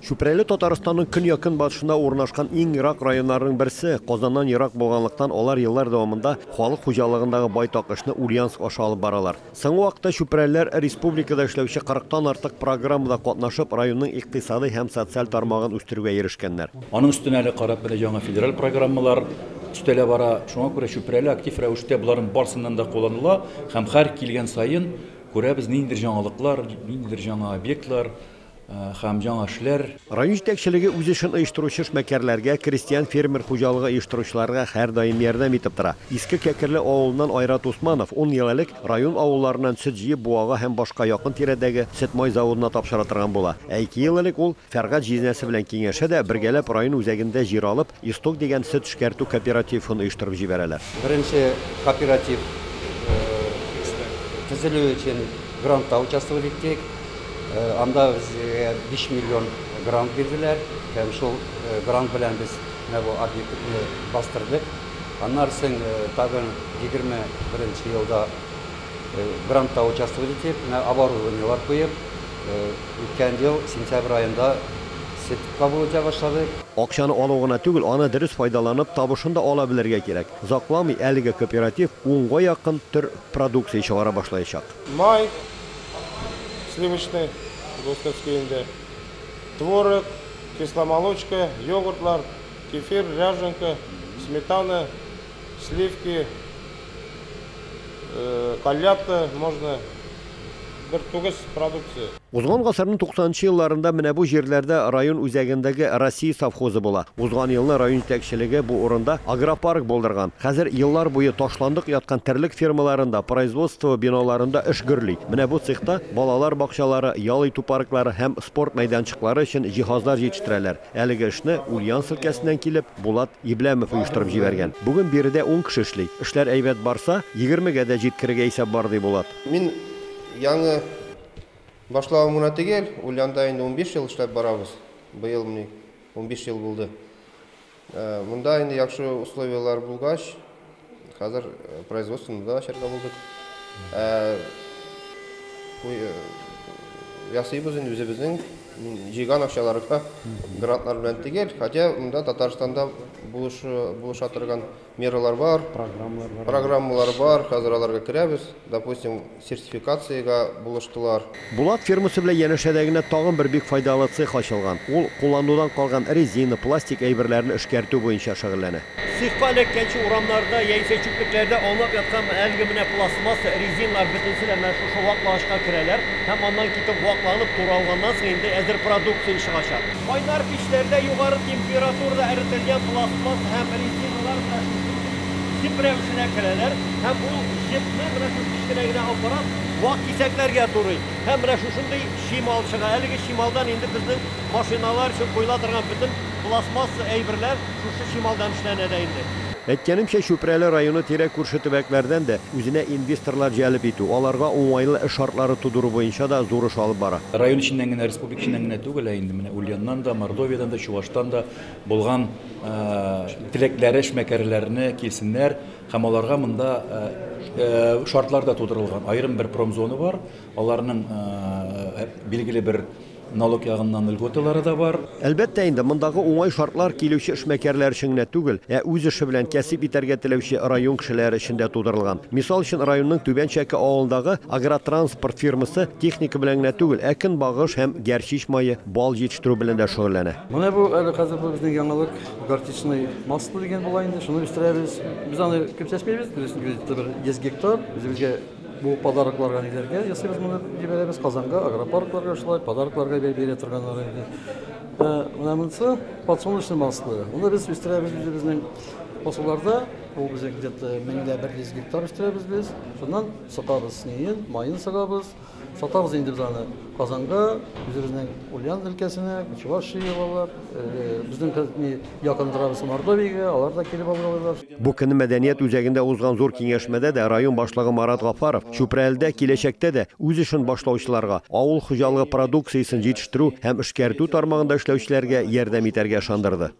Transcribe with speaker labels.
Speaker 1: Чүпрәле Татарстанның көньяк-көнбатышында урнашкан иң ерак районнарының берсе. Казаннан ерак булганлыктан, алар еллар дәвамында халык хуҗалыгындагы байтак эшне Ульяновск аша алып баралар. Соңгы вакытта чүпрәлеләр республикада эшләүче кырыктан артык программада катнашып, районның икътисадый һәм социаль тармагын үстерүгә ирешкәннәр.
Speaker 2: Аның өстенә әле карап менә яңа федераль программалар өстәлә бара. Шуңа күрә Чүпрәле актив рәвештә боларның барысыннан да кулланыла һәм һәр килгән саен күрәбез ниндидер яңалыклар, ниндидер яңа объектлар һәм яңа эшләр.
Speaker 1: Район җитәкчелеге үз эшен оештыручы эшмәкәрләргә, крестьян-фермер хуҗалыгы оештыручыларга һәрдаим ярдәм итеп тора. Иске Кәкерле авылыннан Айрат Усманов ун ел элек район авылларыннан сөт җыеп Буага һәм башка якын тирәдәге сөт-май заводына тапшыра торган була. Ә 2 ел элек ул Фәргать җизнәсе белән киңәшә дә, бергәләп район үзәгендә җир алып, Исток дигән сөт эшкәртү кооперативын оештырып җибәрәләр.
Speaker 3: Беренче кооператив төзелү өчен грантта участвовать иттек. Анда безгә 5 миллион грант бирделәр. Һәм шул грант белән без менә бу объектны бастырдык. Аннан соң тагын 21 елда грантта участвовать итеп, менә оборудованиелар куеп, үткән ел сентябрь аенда сөт кабул итә башладык.
Speaker 1: Акчаны алу гына түгел, аны дөрес файдаланып, табышын да ала белергә кирәк. Озакламый әлеге кооператив унга якын төр продукция чыгара башлаячак.
Speaker 4: Май, сливочный, гостовский инде, творог, кисломолочка, йогуртлар, кефир, ряженка, сметана, сливки, кальятта можно бер тугыз продукция.
Speaker 1: Узган гасырның туксанынчы елларында менә бу җирләрдә район үзәгендәге Россия совхозы була. Узган елны район җитәкчелеге бу урында агропарк булдырган. Хәзер еллар буе ташландык яткан терлек фермаларында, производство биналарында эш гөрли. Менә бу цехта балалар бакчалары, ял итү парклары һәм спорт мәйданчыклары өчен җиһазлар җитештерәләр. Әлеге эшне Ульяновск өлкәсеннән килеп, Булат Ибләмов оештырып җибәргән. Бүген биредә 10 кеше эшли. Эшләр әйбәт барса, 20гә дә җиткерергә исәп бар, ди Булат.
Speaker 4: Мин яңа башлавым гына түгел, Ульянда инде 15 ел эшләп барабыз. Быел мне 15 ел булды. Монда инде яхшы условияләр булгач, хәзер производствоны да ачарга булдык. Ясыйбыз инде үзебезнең җыйган акчаларга, грантлар белән түгел, хотя монда Татарстанда булыша торган мералар бар,
Speaker 1: программалар бар.
Speaker 4: Программалар бар, хәзер аларга керәбез. Допустим, сертификациягә булыштылар.
Speaker 1: Булат фирмасы белән янәшәдә генә тагын бер бик файдалы цех ачылган. Ул кулланудан калган резина, пластик әйберләрне эшкәртү буенча шөгыльләнә. Цехка эләккәнче урамнарда яисә чүплекләрдә аунап яткан әлеге менә пластмасса, резиналар бөтенесе дә менә шушы ваклагычка керәләр һәм аннан китеп вакланып туралганнан соң инде әзер продукция чыгачак. Кайнар пичләрдә югары температурада эретелгән пластмасса һәм резиналар менә шушы җеп рәвешенә керәләр һәм ул җепне менә шушы кечкенә генә аппарат вак кисәкләргә турый. Һәм менә шушындый чимал чыга. Әлеге чималдан инде безнең машиналар өчен куела торган бөтен пластмасса әйберләр шушы чималдан эшләнә дә инде. Әйткәнемчә, Чүпрәле районы тирә-күрше төбәкләрдән дә үзенә инвесторлар җәлеп итү, аларга уңайлы эш шартлары тудыру буенча да зур эш алып бара.
Speaker 2: Район эченнән генә, республика эченнән генә түгел, ә инде менә Ульяннан да, Мордовиядан да, Чуаштан да булган теләкләре эшмәкәрләрне килсеннәр һәм аларга монда шартлар да тудырылган. Аерым бер промзона бар, аларның билгеле бер налог ягыннан льготалары да бар.
Speaker 1: Әлбәттә инде, мондагы уңай шартлар килүче эшмәкәрләр өчен генә түгел, ә үз эше белән кәсеп итәргә теләүче район кешеләре өчен дә тудырылган. Мисал өчен, районның Түбән Чәке авылындагы агротранспорт фирмасы техника белән генә түгел, ә көнбагыш һәм гәрчич мае, бал җитештерү белән дә шөгыльләнә.
Speaker 5: Менә бу әле хәзер бу безнең яңалык гортичный масло дигән була инде, шуны үстерәбез. Без аны күп чәчмибез, дөресен әйтсәк, бер 100 гектар үзебезгә бу подарокларга ниләргә ясыйбыз, моны җибәрәбез Казанга, агропаркларга шулай подарокларга бирә торганнар инде. Менә монысы подсолнечное масло. Моны без үстерәбез үзебезнең басуларда. Ул безнең где-то меңдә бер йөз гектар үстерәбез без. Шуннан сатабыз неен, майын сыгабыз. Сатабыз инде без аны Казанга, үзебезнең Ульян өлкәсенә, Чувашия алалар. Безнең якын торабыз Мордовиягә, алар да килеп алалар.
Speaker 1: Бу көнне мәдәният үзәгендә узган зур киңәшмәдә дә район башлыгы Марат Гафаров Чүпрәледә киләчәктә дә үз эшен башлаучыларга, авыл хуҗалыгы продукциясен җитештерү һәм эшкәртү тармагында эшләүчеләргә ярдәм итәргә ышандырды.